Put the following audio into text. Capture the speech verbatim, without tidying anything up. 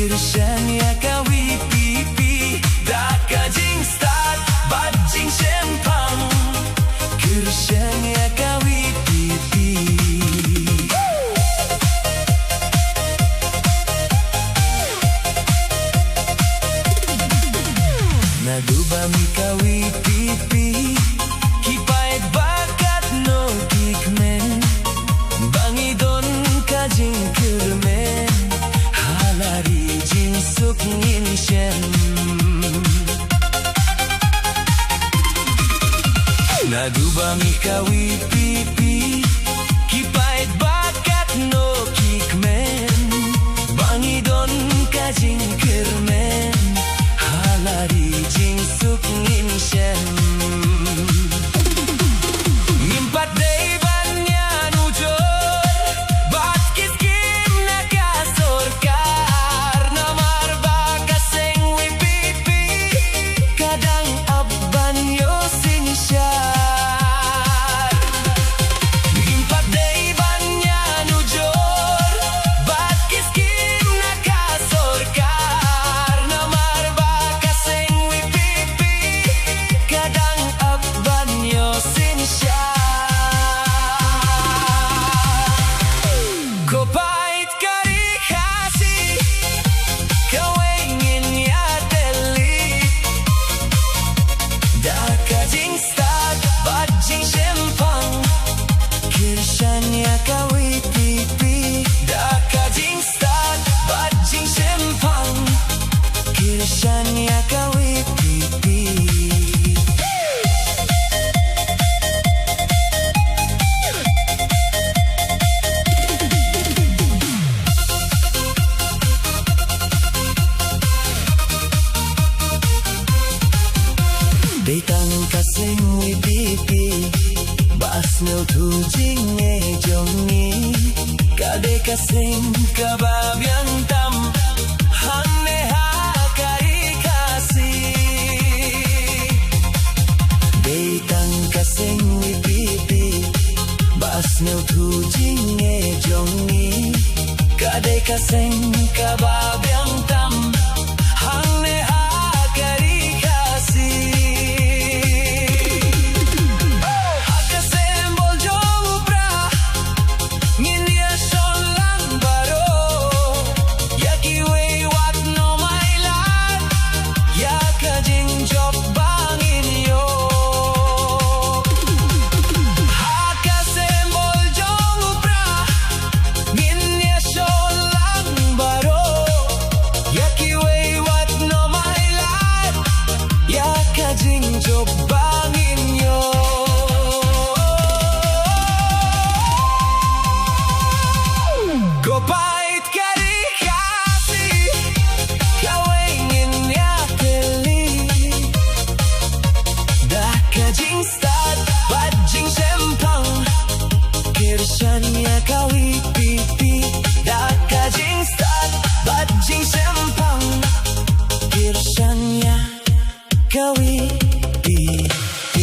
Kyrshan ïa ka VPP da ka jingstad bad jingshemphang. Kyrshan ïa ka VPP. Naduh ba mih ka VPP, ki paid ba katno ki kmen, ba ngi don ka jingkyrmen ha la ri jingsuk ngin shem. Naduh ba mih ka VPP, ki paid ba katno ki kmen, ba ngi don ka jingkyrmen ha la ri jingsuk ngin shem. Ngim pat dei ban ïanujor bad ki skim na ka sorkar, namar ba ka seng VPP ka dang ap ban ïoh synshar. Ngim pat dei ban ïanujor bad ki skim na ka sorkar, namar ba ka seng VPP ka dang ap ban ïoh synshar. Ko paid ka Ri Khasi, kawei ngin ïatylli da ka jingstad bad jingshemphang. Kyrshan ïa ka VPP da ka jingstad bad jingshemphang. Kyrshan ïa ka VPP. Dei tang ka seng VPP ba sngewthuh jingeh jong ngi. Ka dei ka seng kaba biang tam hangne ha ka Ri Khasi. Dei tang ka seng VPP ba sngewthuh jingeh jong ngi. Ka dei ka seng kaba biang tam hangne ha ka Ri Khasi. Ha ka symbol jong u Prah ngin ïa shon lang baroh, ïa kiwei wat nym ailad ïa ka jingjop ba ngin ïoh. Ha ka symbol jong u Prah ngin ïa shon lang baroh, ïa kiwei wat nym ailad ïa ka jingjop ba ngin ïoh. Ko paid ka Ri Khasi, kawei ngin ïatylli da ka jingstad bad jingshemphang. Kyrshan ïa ka VPP da ka jingstad bad jingshemphang. Kyrshan ïa ka VPP.